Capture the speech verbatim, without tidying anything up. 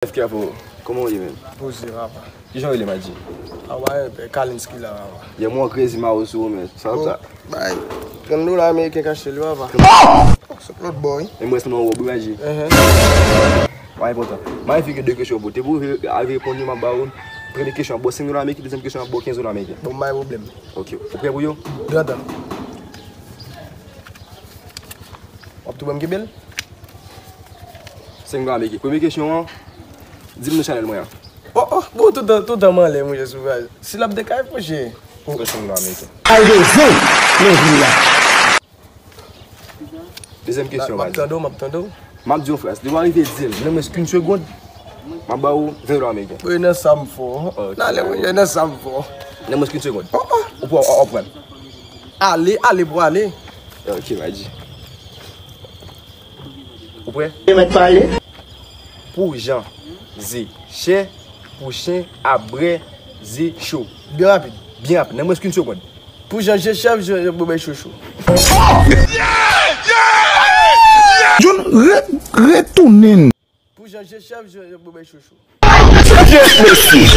F K pou ou. Kòman w ye, menm? Poze, papa. Kijan w rele, Madji? Awa, e, Kalinski la, papa. Yè mwen krezi ma ou sou ou, men. Sa w sa? Bay, trant dola ameriken k achte l, papa. Sot lòt bò, wi. E mwen sèlman wòb, wi, Madji. Ehe. Pa enpòtan. Mwen fè ke de kesyon pou ou. Te pou w rive reponn yo, m ap ba ou. Premye kesyon, ap ba w senk dola ameriken, dezyèm kesyon, ap ba w kenz dola ameriken. Bon, bay pwoblèm. Ok. Ou prè pou yo? Gentan. W ap tou ban m kenbe l? Senk dola ameriken. Premye kesyon an, di m non chanèl mwen an. Oh, oh, bon, toutan, toutan m anlè, monchè, sou paj. Si l ap dekay, monchè. Ou pran senk dola ameriken. Al de zen nan vi a. Dezyèm kesyon, M ap Madji. Tande w, m ap tande w. M ap di w yon fraz. Depi w rive di l, nan mwens k'une segonn, m ap ba ou ven dola ameriken. Wi, nan sa m fò. Ok. Nan lè, monchè, nan sa m fò. Nan mwens k'une segonn. Oh, oh. Ou pran, ou pran. Ale, ale pou ale. Ok, Madji. Ou prè? Yo mèt pale. Pou jan, ze, chè, pou chen, ap brè, ze, cho. Byen rapid. Byen rapid, nan mwens k'une segonn. Pou jan je chèf, je, je bobay chouchou. John re, retounen. Pou jan je chèf, je, je bobay chouchou. Pyès mesye.